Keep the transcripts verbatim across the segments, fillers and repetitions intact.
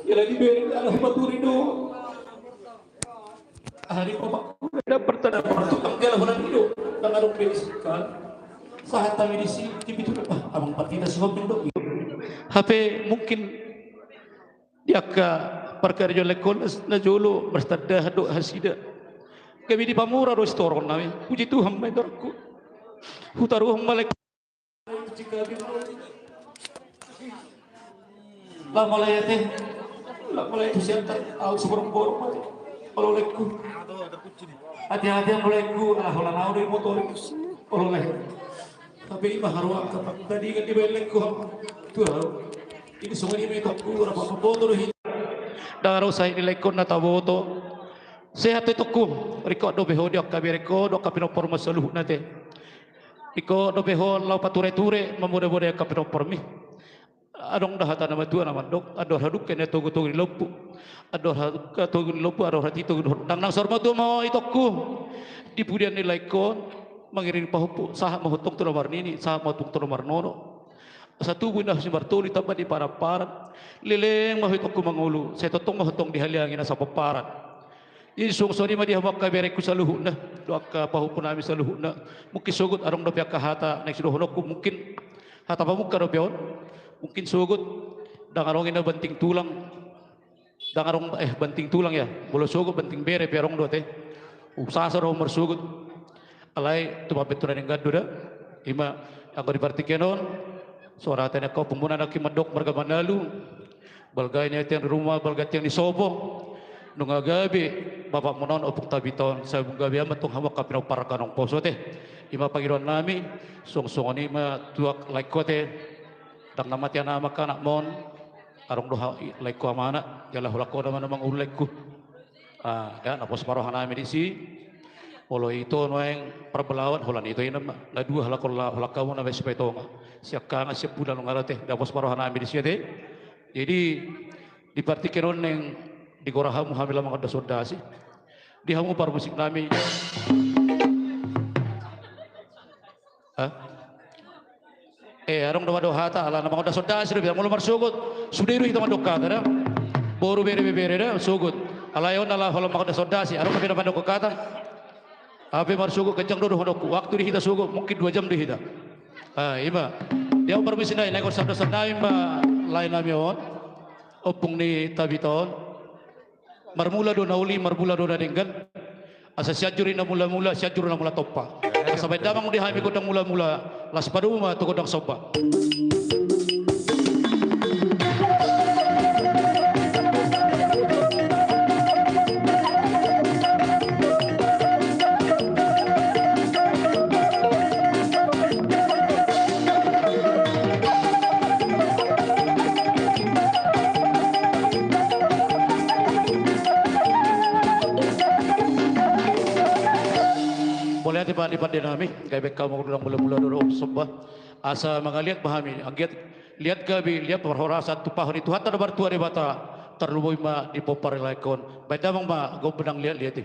Jala diberi ala hupaturi do. Aha ni bapak, da pertanda pertukang jala holan i do. Dang adong be isikal. Sahat hami disi, tipi tu, ah, amang pandita si Hombing do. Hape mungkin di angka parkarejo laengkon na jolo martandahan do hasida. Gabe dipamura do sitorong nami. Puji Tuhan ma i, torangku. Hutaruhon ma laengkon. Lam, olo ate. Lam, olo ate, sian au siborong-borong ate. Olo laengku. Ate, ate, olo laengku. Ala holan au do i motor. Olo laengku. Hape ima haroa angka pangtandingan dibaen laengku. Tu au. Ini songon i ma itongku, rap mamboto do hita. Dang ro sai ni laengkon na taboto. Sehat do itongku. Ringkot dope ho di angka berengku dohot angka pinomparmu saluhutna ate. Ringkot dope ho laho pature-ture, mamboda-boda angka pinomparmi. Adong do hata na matua na mandok, andor hadungka ninna togu-togu ni lombu. Andor hadungka togu ni lombu, andor hatiha togu ni horbo. Ndang nang saur matua ma ho itongku. Di pudian ni laengkon, mangiring pahompu, sahat ma ho tong tu na marnini, sahat ma ho tong tu na marnono. Asa tubu inna ho simartolu, tamba di paramparan. Leleng ma ho itongku mangolu, sai tongtong ma ho tong dihaliangi nasa pomparan. Jadi suang songon i ma di hamu angka berengku saluhutna, dohot angka pahompu nami saluhutna. Mungkin sogot adong dope angka hata naeng sidohononku, mungkin hata pamungka dope on. Mungkin sogot, ndang adong inna banting tulang. Ndang adong, eh, banting tulang ya. Molo sogot banting bere pe adong do ate. Usaha do marsogot. Alai tumampe tu na denggan do da. Ima anggo di partingkian on, songon hata ni angka ompungmuna nangkin mandok marga Manalu. Balga i tiang ni ruma, balga tiang ni sopo. Nunga gabe bapakmuna on, Ompung Tabita on, sai gabe ma tong hamu angka pinompar na naeng poso ate. Ima pangidoan nami, suang songon i ma tu laengku ate. Ndang na mate anakmu, angka anakmu on. Adong do ha-, laengku amana, jala holan ho nama na mangolu laengku. Ah, da, na pos ma roha nami disi. Molo ito nuaeng parbalaon, holan ito inna ma. Na dua halak on, holan hamu na masipaetongan. Siangkangan, siambulan nunga ro ate, da pos ma roha nami disi ate. Jadi, di partingkian on naeng digora hamu hami laho mangondas-ondasi. Di hamu parmusik nami. Hah? Eh, adong do ma do hata, ala na mangondas-ondasi do, biar molo marsogot, sude do hita mandok hata da. Boru, bere, ibebere da, sogot. Alai on ala holan mangondas-ondasi, adong do hita mandok hata. Hape marsogot ganjang do dohononku, waktu di hita sogot, mungkin dua jam di hita. Ah, ima. Di hamu parmusik nai, naeng on sandok-sandok nami ma lae nami on. Ompung ni Tabita on. Marmula do na uli, marmula do na denggan. Asa Sianjur i na mula-mula, Sianjur na mula tompa. Asa baen damang di hami gondang mula-mula, laos padomu ma tu gondang somba. Mauliate ma di pande nami, gabe hamu gondang mula-mula do somba. Asa mangaliat ma hami, anggiat liat gabe, liat parhorasan, tumpahon ni Tuhanta na martua Debata, tarlumobi ma di pomparan laengkon. Baen damang ma gondang liat-liat i.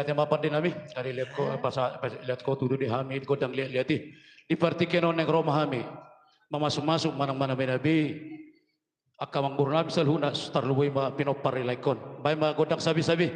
Tema pande nami, ari lihat ko, pasa, pas lihat ko tudu di hami, godang lihat-lihat i. Di partingkian on naeng ro ma hami. Mamasu-masu, manang mana menabi. Angka amangboru nami saluhutna, tarlumobi ma pinompar ni laengkon. Baen ma gondang sabi-sabi.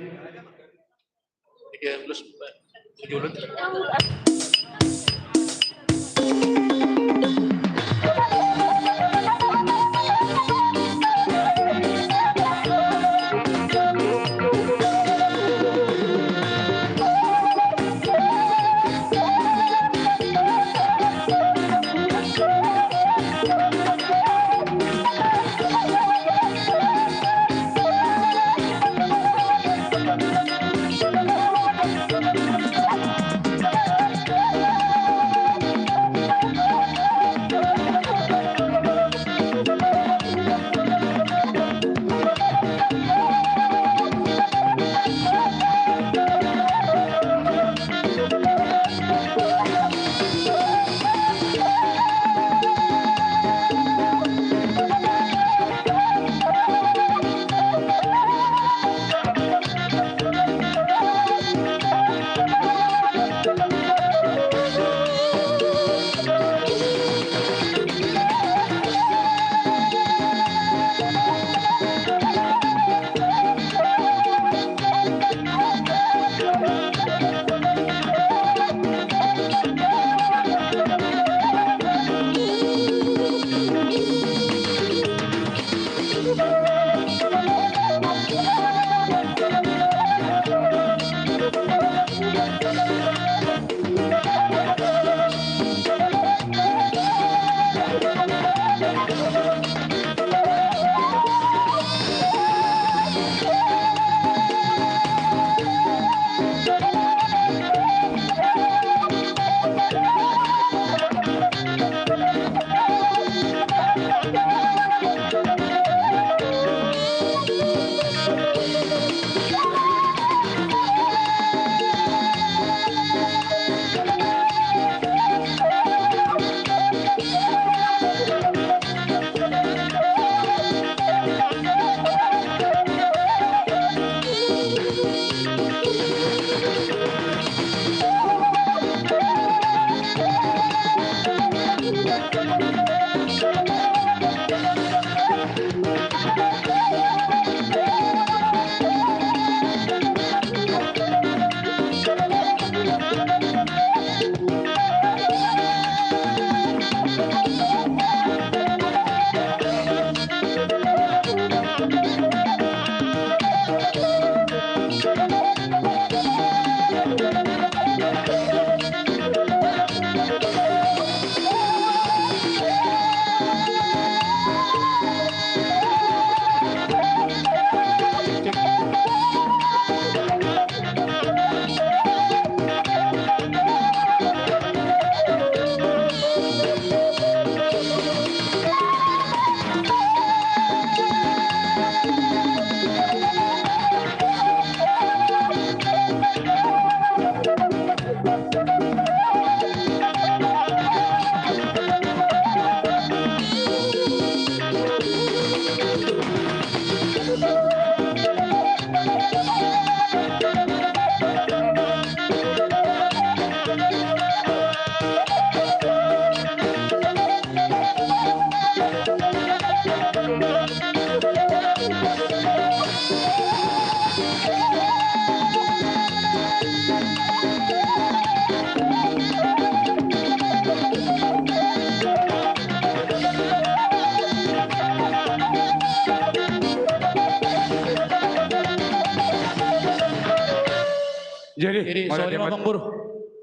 Jadi, jadi, songon i ma, amangboru.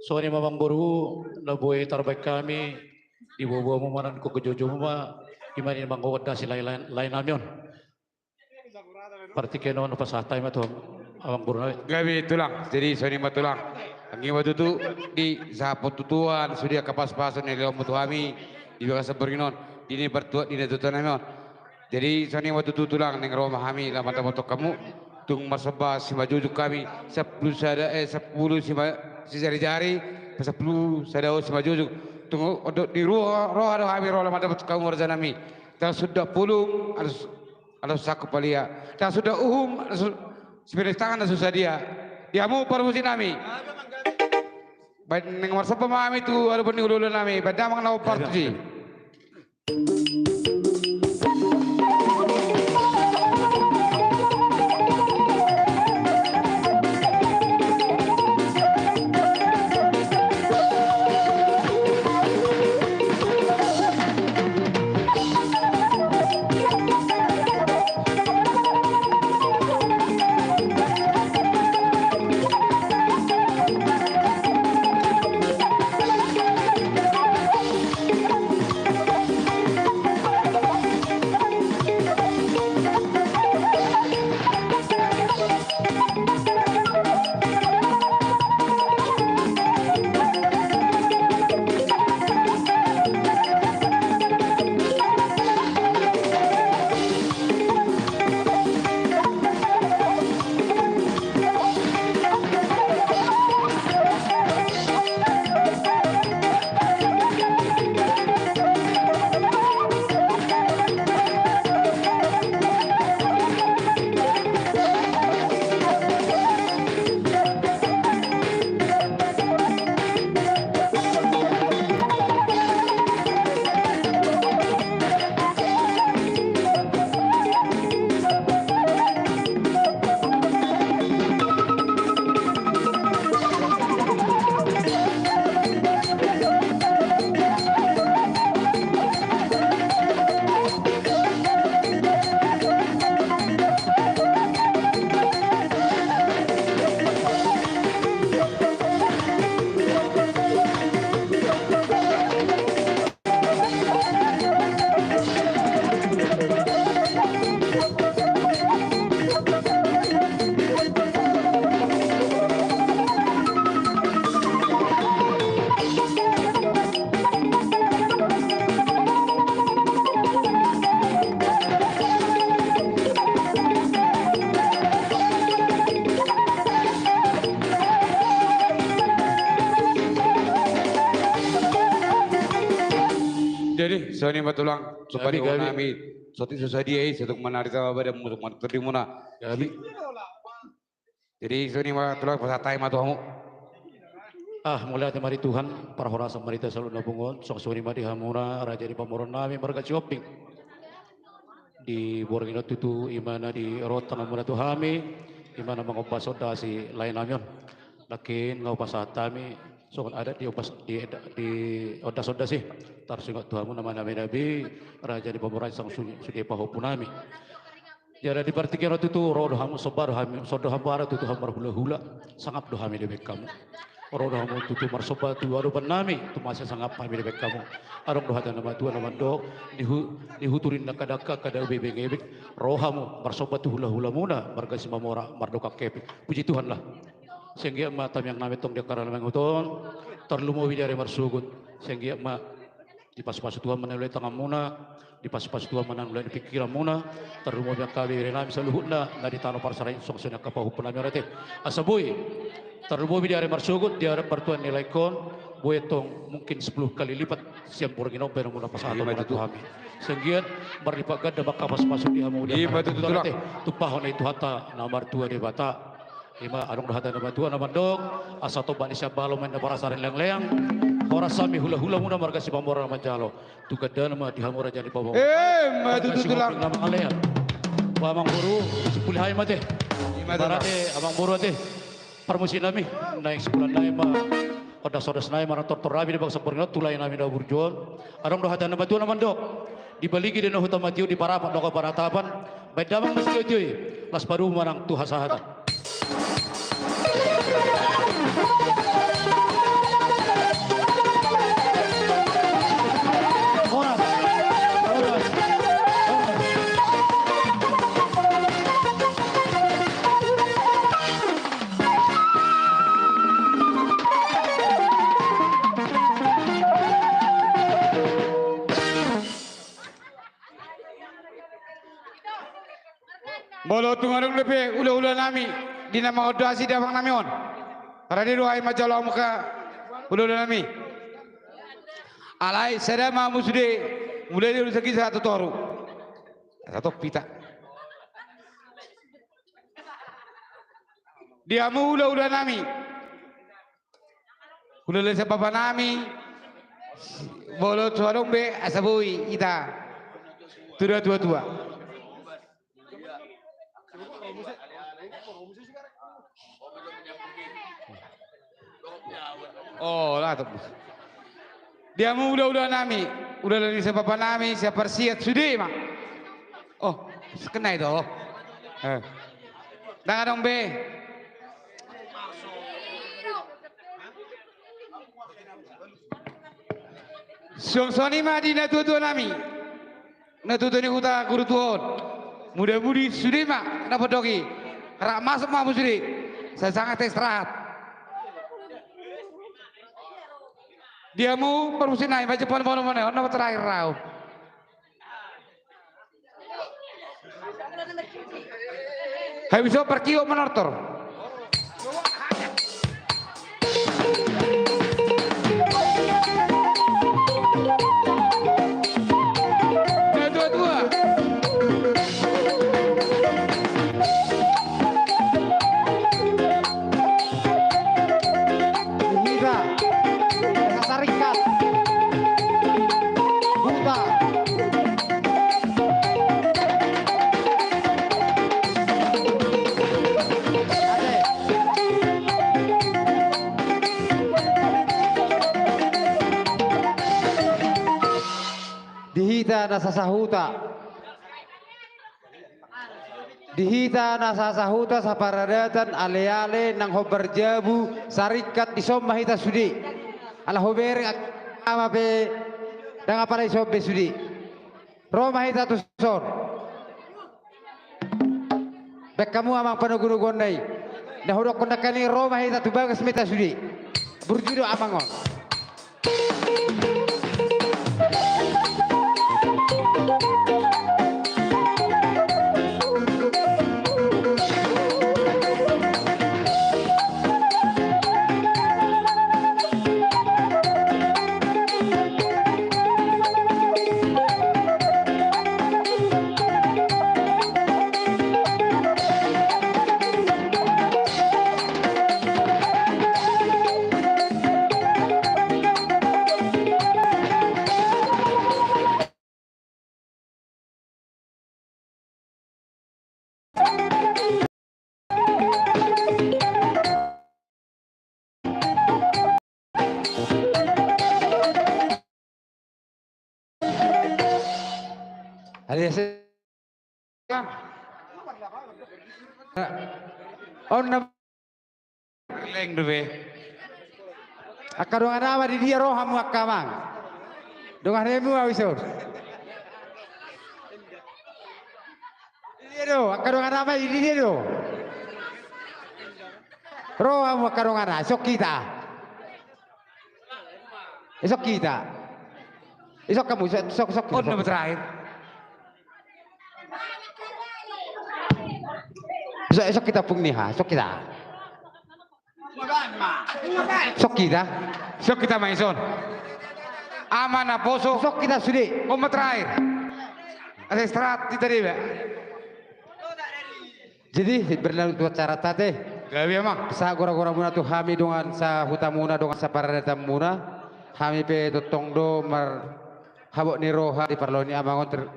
Songon i ma, amangboru, na boi tarbaen hami, di boaboamu manang di hojouhojoumu ma, i ma na manggohi dasi lae, lae, lae nami on. Partingkian on pasahat hami ma tu amangboru nami. Gabe tulang, jadi songon i ma tulang. Anggi ma tutu di sahat tu Tuhan, sude angka pasupasu na nilehonmu tu hami, di bagasan borngin on, di na partua, di na tuatua nami on. Jadi songon i ma tutu tulang, naeng ro ma hami laho mandapothon hamu. Tung marsomba simanjujung hami, sampulu sada, eh, sampulu sima, sijarijari, sampulu sada on simanjujung. Tung ondot ni roha, roha do hami ro laho mandapothon hamu raja nami. Ndang suda pulung, ndang su-, ndang sangkup palia. Ndang suda uhum, ndang su-, sipintas tangan ndang suda sadia. Di hamu parmusik nami. Baen naeng marsomba ma hami tu adopan ni hulahula nami, baen damang na hombar tusi. Jadi, songon i ma tulang, songon i ma tulang. Songon i ma tulang. Jadi, songon i ma tulang, pasahat hami ma tu hamu. Ah, mauliate ma di Tuhan, parhorasan ma di hita saluhutna pungu on, songon i ma di hamuna, raja ni pamoruon nami, marga Sihombing. Di borngin on tutu, ima na di ro tanganmuna tu hami, ima na mangombas ondas ni lae nami on. Nangkin nga hupasahat hami, songon adat di ombas, di, di ondas-ondas i. Tarsingot tu hamu na manabi-nabi, raja ni pamoruon nami, songon sude pahompu nami. Jala di partingkian on tutu, ro do hamu, somba do hami, songon do hamu, ara tutu hamu marhula-hula, sangap do hami dibaen hamu. Ro do hamu tutu marsomba tu adopan nami, tumasi sangap hami dibaen hamu. Adong do hata ni natuatua na mandok, nihu-, nihuturin na kadangka, kada uebeng-ebeng, ro hamu marsomba tu hula-hulamuna, marga Simamora, mardongan hepeng. Puji Tuhan lah. Sai anggiat ma tamiang nami tong di angka na mangihuthon, tarlumobi di ari marsogot. Sai anggiat ma dipasu-pasu Tuhan ma na ulaon tanganmuna, dipasu-pasu Tuhan ma na ulaon pingkiranmuna, tarlumobi angka bere nami saluhutna, na di tano parserahan i songon i angka pahompu nami on ate. Asa boi, tarlumobi di ari marsogot, di ari partuaon ni laengkon, boi tong mungkin sepuluh kali lipat, sian borngin on baenonmuna pasahatonmuna tu hami. Sai anggiat, marlipat ganda ma angka pasu-pasu di hamu. Ima tutu tulang. Tumpahon i tu Tuhanta na martua Debata. Ima adong do hata ni natuatua na mandok, asa tombak ni siambalo ma inna parasaren leang-leang, horas hami hula-hulamuna marga Simamora na manjalo. Tu gandana ma di hamu raja ni pamoruon. Ima tutu tulang. Marga Sihombing na mangalean. Ba amangboru, simpuli hami ma ate. Ima tutu tulang. Ibarat ate amangboru ate. Parmusik nami, naeng sipulan nami ma. Ondas-ondas nami ma na tortor hami di bagasan borngin on, tu lae nami na burju on. Adong do hata ni natuatua na mandok. Dibaligi do na huta mati on, diparapat do na panatapan. Baen damang ma sitiotio i, laos padomu ma nang tu hasahatan. Horas. Horas. Horas. Molo tung adong dope hula-hula nami di na mangondasi damang nami on, rade do hami manjalo hamu angka hula-hula nami. Alai sada ma hamu sude, mulai di ulu sanggi sahat tu toru. Sahat tu pita. Di hamu hulahula nami, hulahula sian bapa nami, molo so adong be asa boi hita tu natuatua. Oh, lato. Di hamu hulahula nami, hulahula ni sian bapa nami, sian Parsiat sude ma. Oh, sekena itu. Eh. Ndang adong be. Suang songon i ma di natuatua nami, natuatua ni huta Gurutua on. Mudamudi sude ma na pondok i. Rap masuk ma hamu sude. Sai sanga ta istirahat. Di hamu parmusik nai, baca pon pon pon, on nama terakhir rau. Habis itu parkiok manortor. Dua, dua, dua. Di hita, Sarikat Huta. Di hita na sasahuta. Di hita na sasahuta, saparadatan, aleale, nang hombar jabu, Sarikat, dison ma hita sude. Ala hubereng, ama pe ndang apala dison be sude. Ro ma hita tuson. Baen hamu amang panogunoguonna i. Na hudokkon nangkin i, ro ma hita tu bagas ma hita sude. Burju do amang on. Alias on na leng dope. Angka dongan ama, di dia ro hamu angka amang? Dongan hemu au ison. Di dia do angka dongan ama, di dia do. Ro hamu angka dongan ama, isok hita. Isok hita. Isok hamu, isok, isok, isok, on isok. Nama terakhir. Isok, isok hita pung niha, isok hita. Isok hita. Isok hita ma ison. Ama naposo. Isok hita sude. On ma terakhir. Asa istirahat hita deba. Jadi, berlanjut tu acara ta ate. Gabe amang. Sahat goragora muna tu hami dongan sahuta muna, dongan saparadaton muna. Hami pe tongtong do marhabot ni roha di parloa ni amang on, ter-,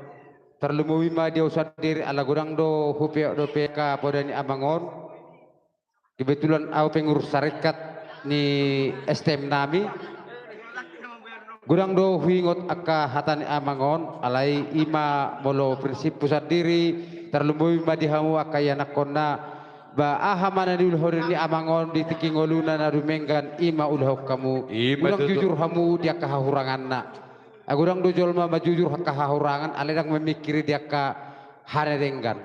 tarlumobi ma di au sandiri, ala godang do hupeop dope angka poda ni amang on. Kebetulan au pengurus Sarikat ni S T M nami. Godang do huingot angka hata ni amang on, alai i ma molo prinsiphu sandiri, tarlumobi ma di hamu angka ianakhonna, ba aha ma na niulahon ni amang on di tingki ngoluna na dumenggan, i ma ulahon hamu. I ma tutu. Unang jujur hamu di angka hahuranganna. Ai godang do jolma manjujur angka hahurangan, alai ndang mamingkiri di angka hana denggan.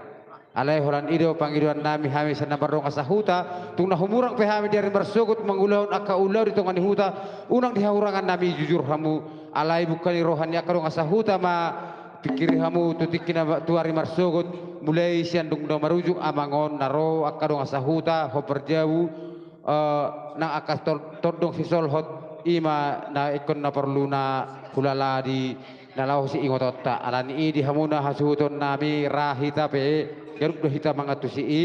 Alai holan i do pangidoan nami hami sian na mardongan sahuta, tung na humurang pe hami di ari marsogot mangulahon angka ulaon di tonga ni huta, unang di hahurangan nami jujur hamu, alai buka ni roha ni angka dongan sahuta ma pingkiri hamu tu tingki na tu ari marsogot, mulai sian dung na marujung amang on, na ro angka dongan sahuta, hombar jabu, eh, nang angka tol-, tondong sisolhot, i ma na ingkon na porlu na hulala di na laho siingotonta. Alani i di hamuna hasuhuton nami, ra hita pe, ganup do hita mangantusi i.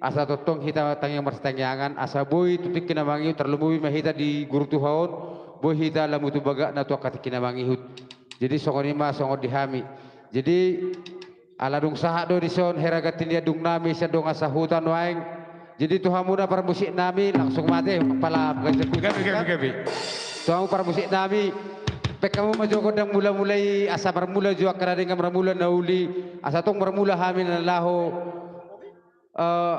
Asa tongtong hita tangiang marsitangiangan, asa boi tu tingki na mangihut, tarlumobi ma hita di guru Tuhan on, boi hita lamu tu bagakna tu angka tingki na mangihut. Jadi songon i ma songon di hami. Jadi ala dung sahat do dison hera ganti ni andung nami sian dongan sahuta nuaeng. Jadi tu hamuna parmusik nami langsung ma ate pala gabe, gabe, gabe. Tu hamu parmusik nami, baen hamu ma jo gondang mula-mula i asa marmula jo angka na denggan marmula na uli, asa tong marmula hami na laho eh,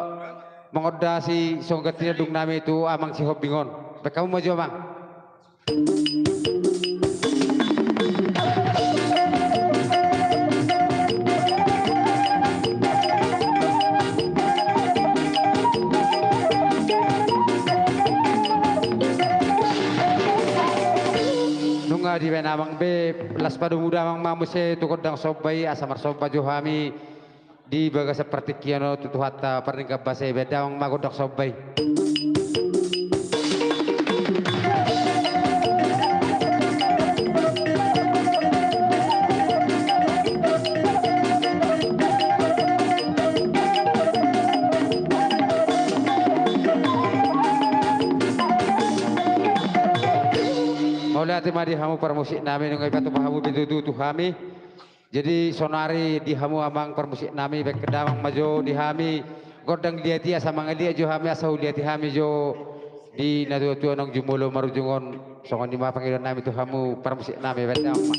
mangondasi songon ganti ni andung nami tu amang Sihombing on. Baen hamu ma jo amang. Nunga dibaen amang be, las padomu damang ma muse tu gondang somba i asa marsomba jo hami di bagasan partingkian on tu Tuhanta pardenggan basa i. Baen damang ma gondang somba i. Mauliate ma di hamu parmusik nami, nunga ipatupa hamu be tutu tu hami. Jadi sonari di hamu amang parmusik nami, baen damang ma jo di hami gondang liat i asa mangaliat jo hami asa huliati hami jo di natua-tua naung jumolo marujung on. Songon i ma pangidoan nami tu hamu parmusik nami, baen damang ma.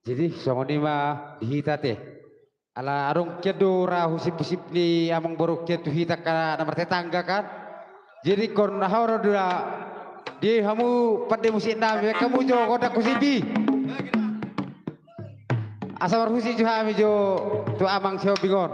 Jadi songon i ma di hita ate. Ala adong kian do ra husip-husip ni amang boru kian tu hita angka na martetangga kan. Jadi ingkon aha ro do da di hamu pande musik nami, baen hamu jo gondang husip i. Asa marhusip jo hami jo tu amang Sihombing on.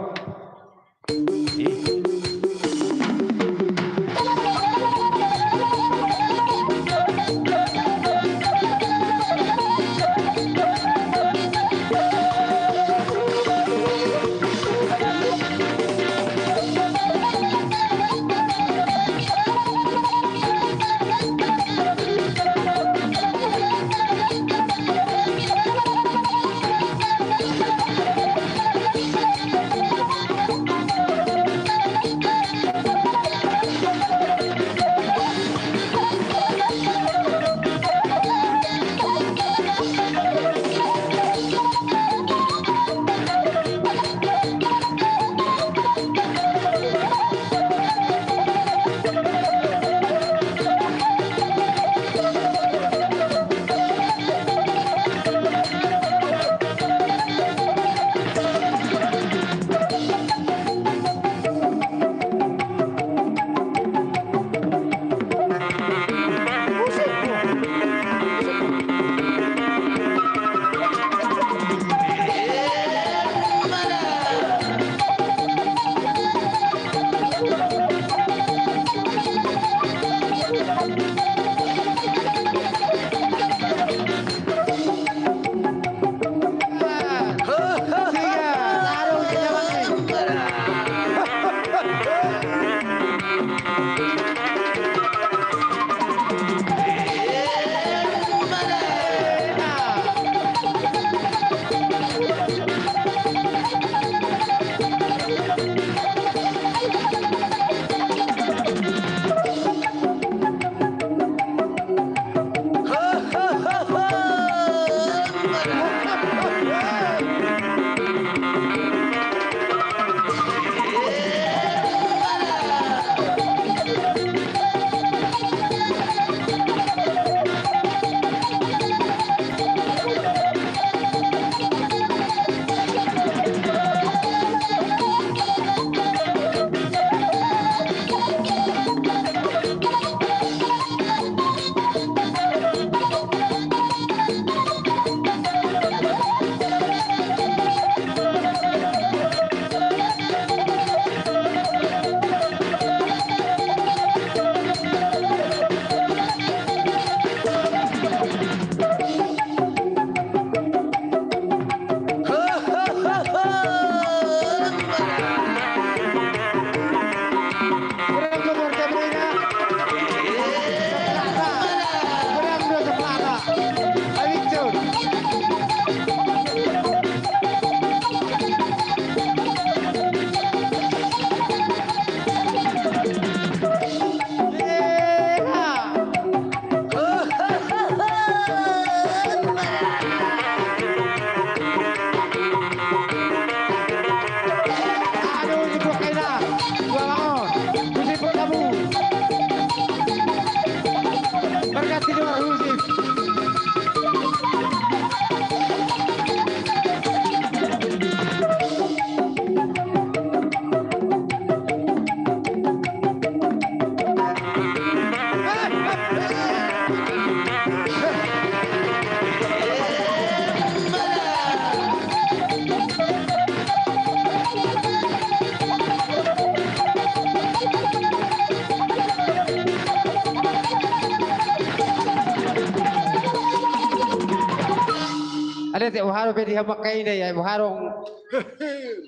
Alai te uharo pe di hamu angka ina ya, uharo.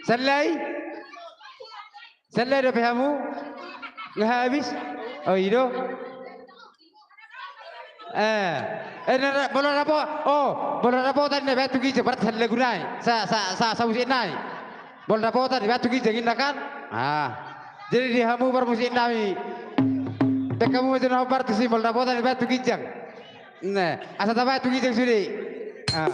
Sallai. Sallai dope hamu? Nga habis? Oh, i do. Eh, eh, na, na, molo dapotan, oh, molo dapotan na baen tu ginjang, berarti sallai gunai. Sa, sa, sa, sa musik nai. Molo dapotan na baen tu ginjang inna kan? Ah. Jadi di hamu parmusik nami. Pe hamu ma jolo na hombar tusi molo dapotan na baen tu ginjang. Nah, asa tabaen tu ginjang sude. Ah.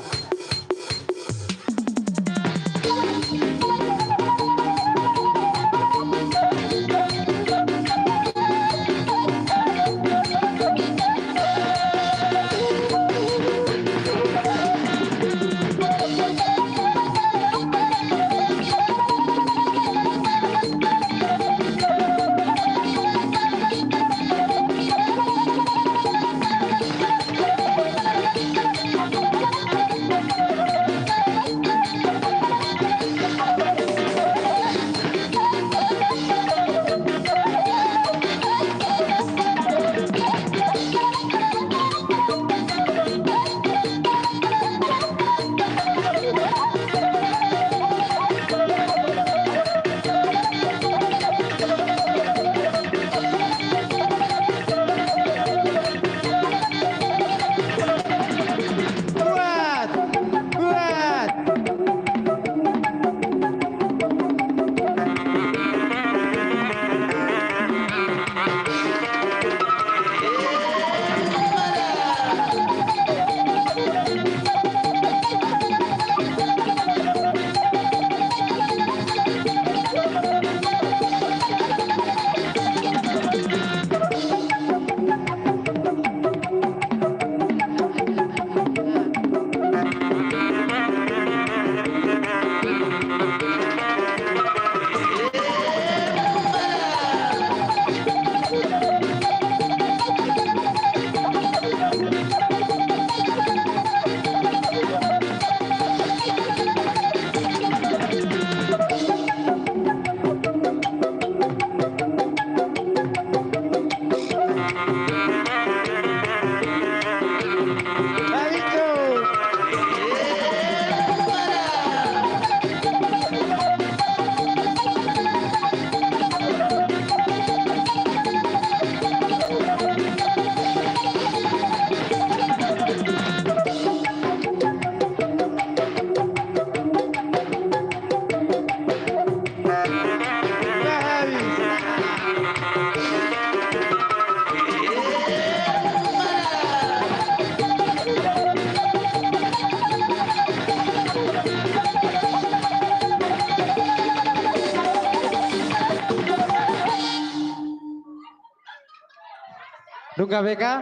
Gabe kan?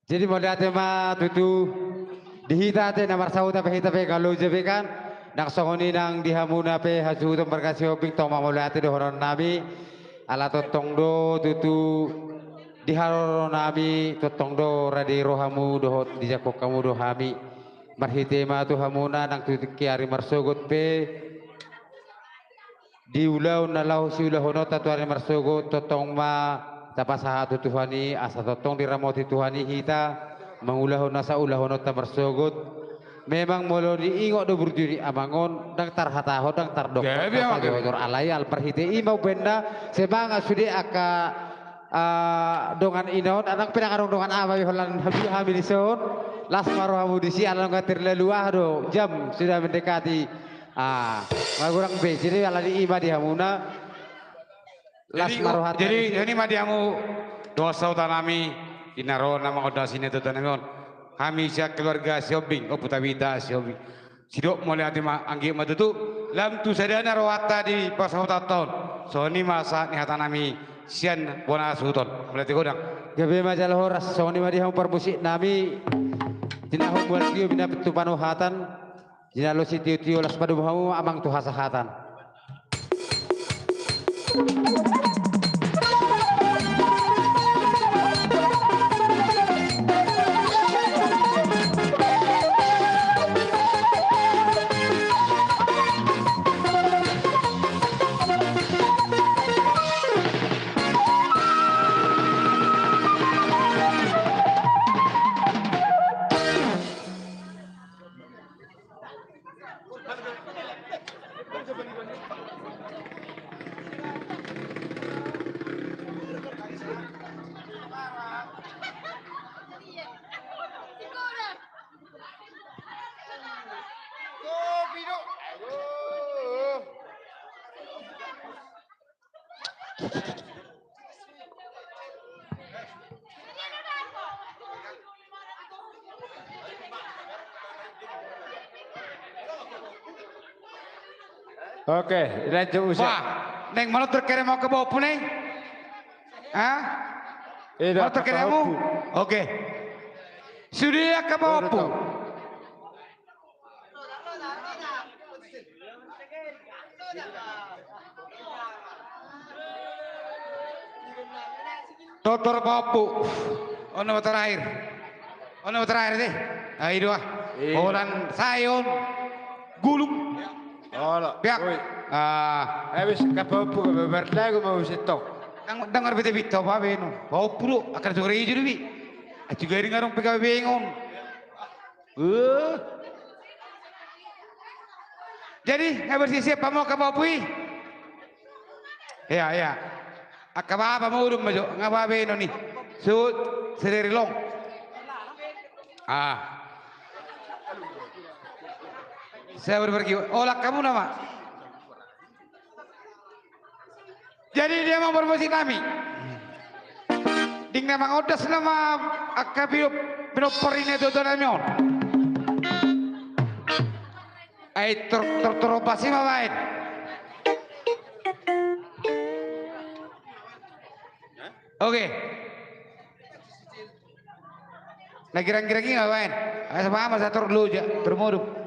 Jadi mauliate ma tutu di hita ate na marsahuta pe, hita pe nga loja be kan. Nang songon i nang di hamuna pe hasuhuton marga Sihombing, tong ma mauliate dohononnami. Ala tongtong do tutu di haroro nami, tongtong do rade rohamu dohot dijangkon hamu do hami. Marhite ma tu hamuna nang tu tingki ari marsogot pe, di ulaon na laho siulahononta tu ari marsogot, tongtong ma tapasahat tu Tuhan i, asa tongtong diramoti Tuhan i hita mangulahon nasa ulahononta marsogot. Memang molo diingot do burju ni amang on, ndang tarhatahon, ndang tardok. Gabe, gabe. Alai ala marhite i ma umbahen na semangat sude angka, ah, dongan ina on, ndang pe adong dongan ama be holan hami, hami dison. Las ma rohamu disi, ala nunga terlalu aha do, jam sudah mendekati. Ah, nga godang be, jadi alani i ma di hamuna. Las ma rohanta. Jadi, jadi, jadi ma di hamu dongan sahuta nami, di na ro na mangondas i na tutu nami on. Hami sian keluarga Sihombing, Ompu Tabita Sihombing. Sidok mauliate ma, anggiat ma tutu lam tu sadana rohanta di parsahutanta on. Songon i ma sahat ni hata nami sian bona suhut on. Mauliate godang. Gabe ma jala horas, songon i ma di hamu parmusik nami. Jinahon mual tio binahen tu panuhatan. Jinalo sitiotio, las padomu hamu amang tu hasahatan. Oke, lanjut usia. Wah, naeng manortor kere ma angka pahompu naeng? Hah? Manortor kere hamu? Oke. Sude angka pahompu. Tortor pahompu. On nama terakhir. On nama terakhir deh. Ai dua. Holan sae on. Gulung. Olo. Biak. Ah. Habis angka pahompu, berlagu mau setong. Ndang, ndang marbete bintau babe no. Pahompu do. Akan suka rejo do bi. Aci gari ngarong pegawai bengon. Uh. Jadi, nga bersisiap hamu angka pahompu i? Iya, iya. Angka bapa modom ma jo, nga babe no ni. Sut, sederi long. Ah. Saya berpergi. Olah kamu nama. Jadi dia ma parmusik nami. Dung na mangondas nama angka pinompar i na tuatua nami on. Ai tor, tor, torobas i ma baen. Oke. Na girang-girang i ma baen. Ai sama ma sator loja bermodom.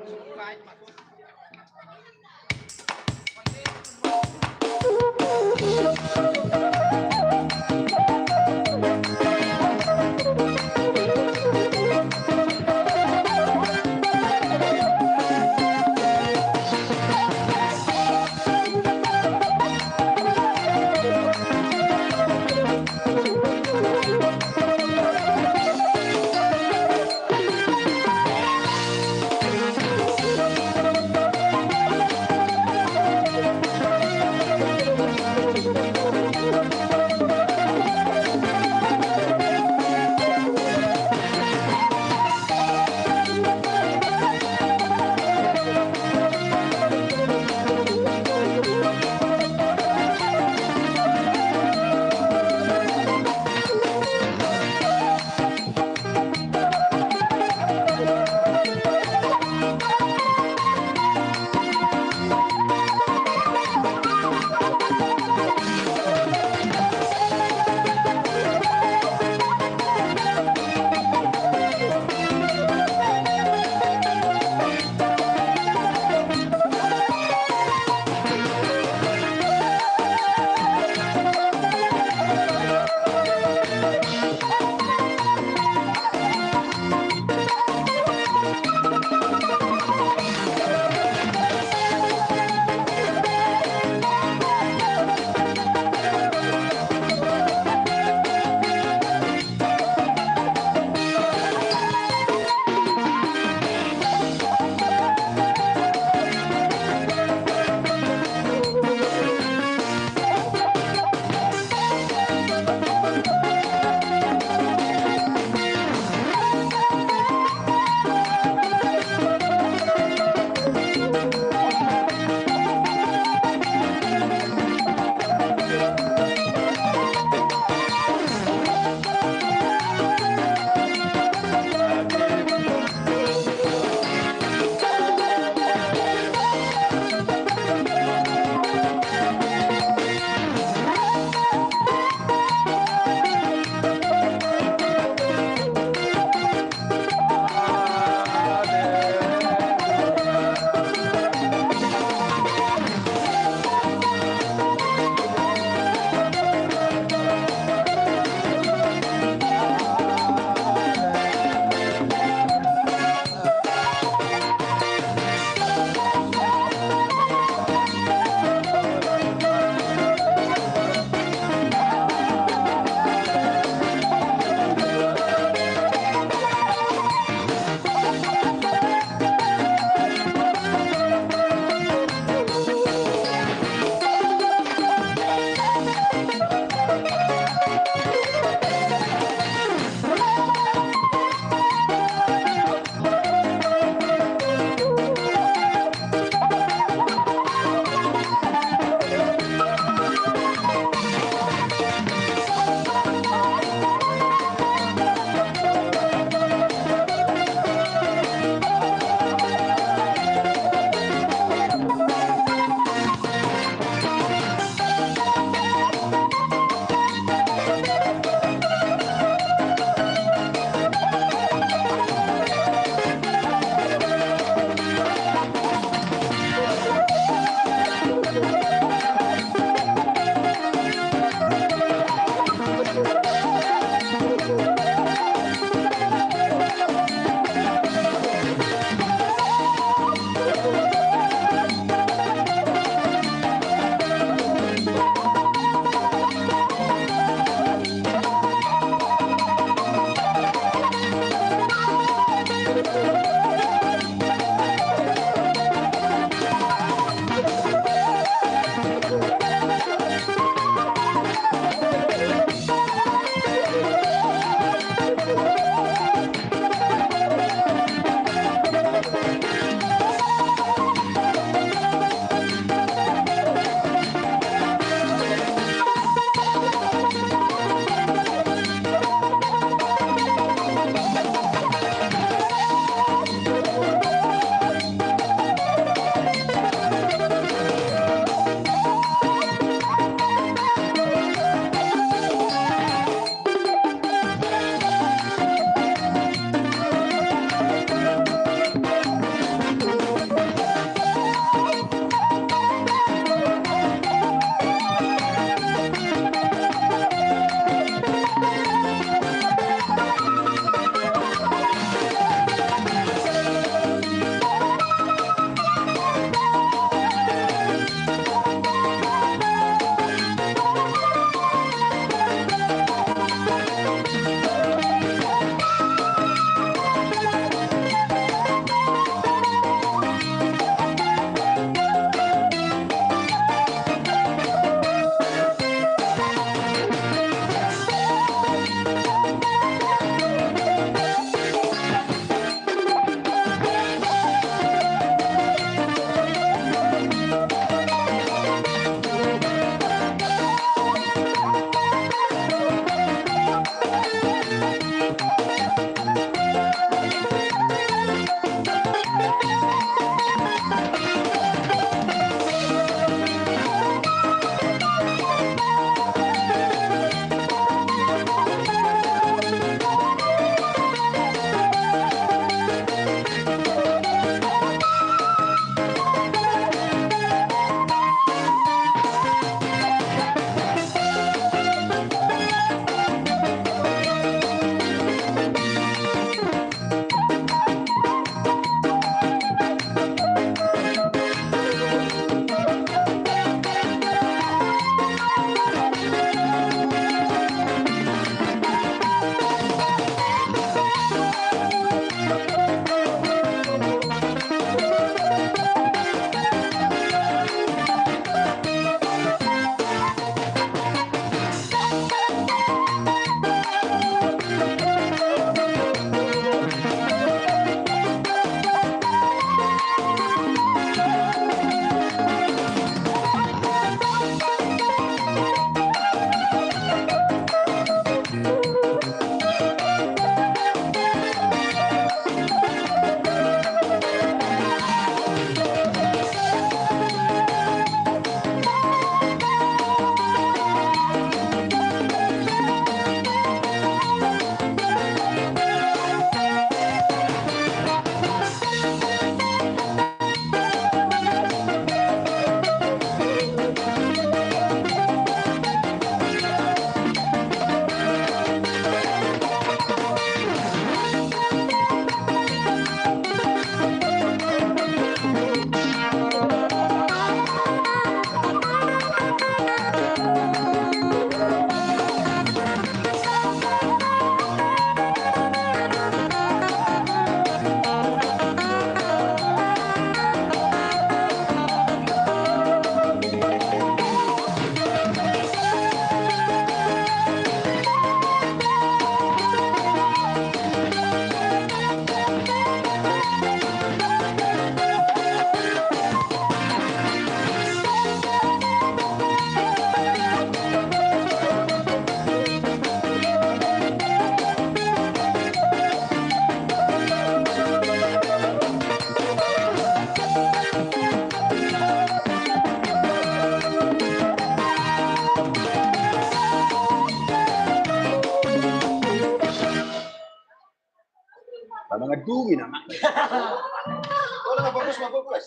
Mangan duri nama. Bola, bagus, bagus.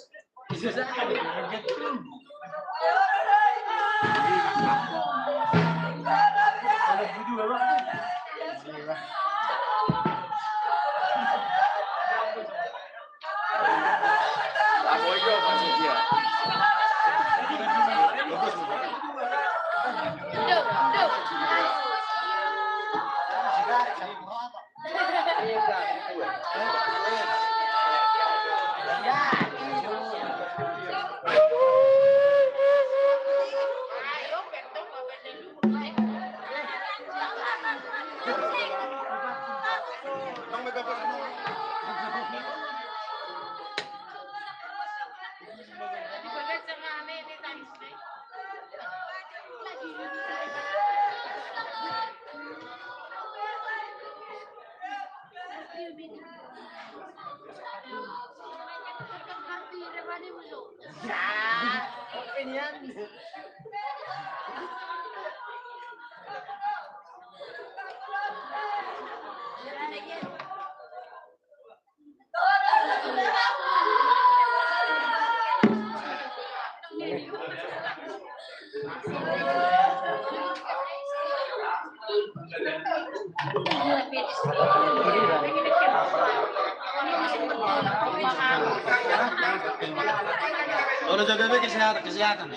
Tolong jaga baik kesehatan, kesehatan.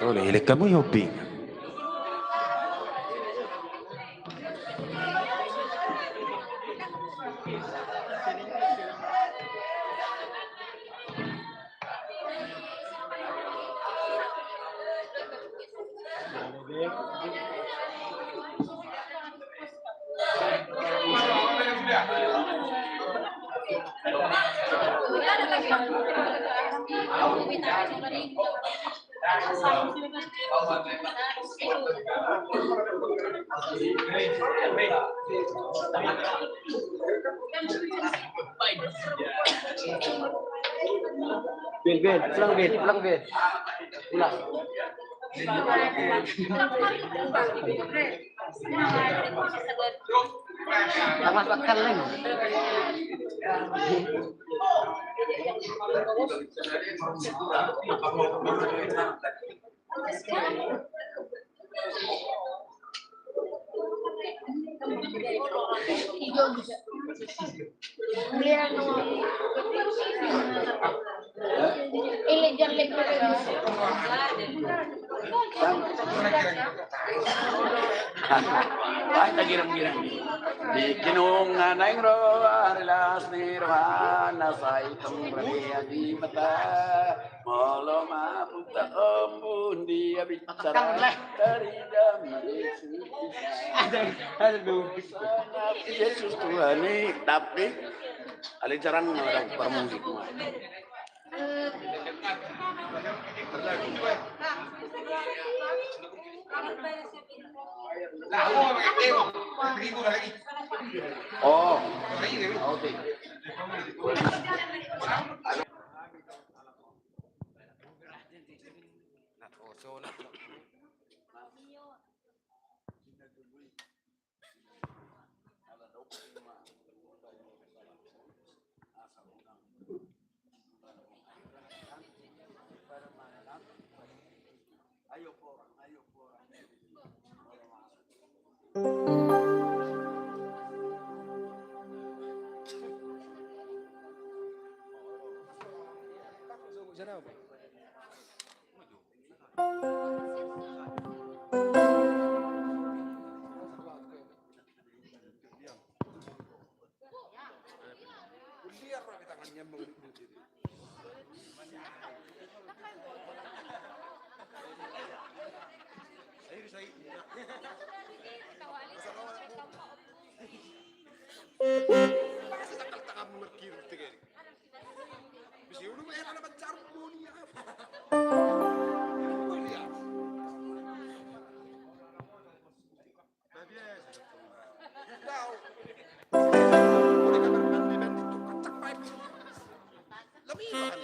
Ole, elek hamu i hopi. Bil, Bil, ulang, Bil, ulang, Bil. Ulang. Awas, pakaleng. Ai, tagirang-girang. Di kinunga naeng ro ari las ni rohana, sai tung radia di mata. Molo mapunta ombun dia bicara dari damai Yesus. Aduh. Yesus Tuhan i, tapi ale jarang na ada parmusik. Oh. Oke. Masa sakal tanganmu markirim tegeri. Bisa ulu ma era na mancaru moni apa? Moni apa? Nah, biasa. Tahu. Boleh kamar mandi, mandi tu kacak pipe. Lebih mahal.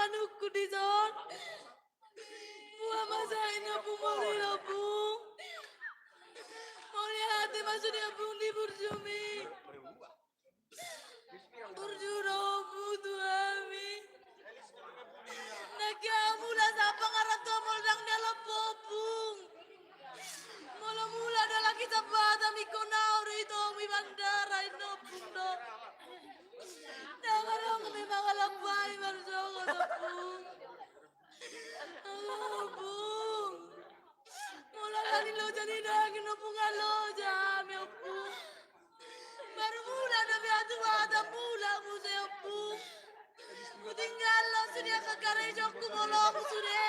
manukku dison. Buat masa ini ompung mauliate ompung. Mauliate ma sude ompung di burjumi. Burju do ompung tu hami. Nangkin mula sahat pangarantoan molo ndang dialap ompung. Molo mula do lagi sabat ami kona ori tomi bandara ino ompung do. Ndang adong be mangalap ai marsogot ompung. Ompung. Molo lani loja ni daging ompung, loja hami ompung. Baru mula do be atu bata mula muse ompung. Hutinggal do sude angka karesokku molo sude.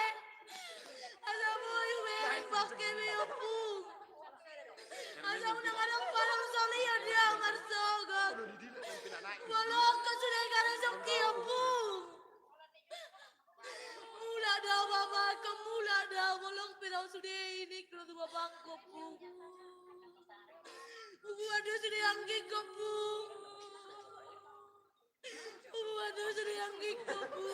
Asa boi be pake be ompung. Asa unang adong palang solian dia marsogot. Molo angka sude karesokki ompung. Mula do bapakku, mula do, molo pe au sude inik do tu bapakku ompung. Buat do sude anggikku ompung. Buat do sude anggikku ompung.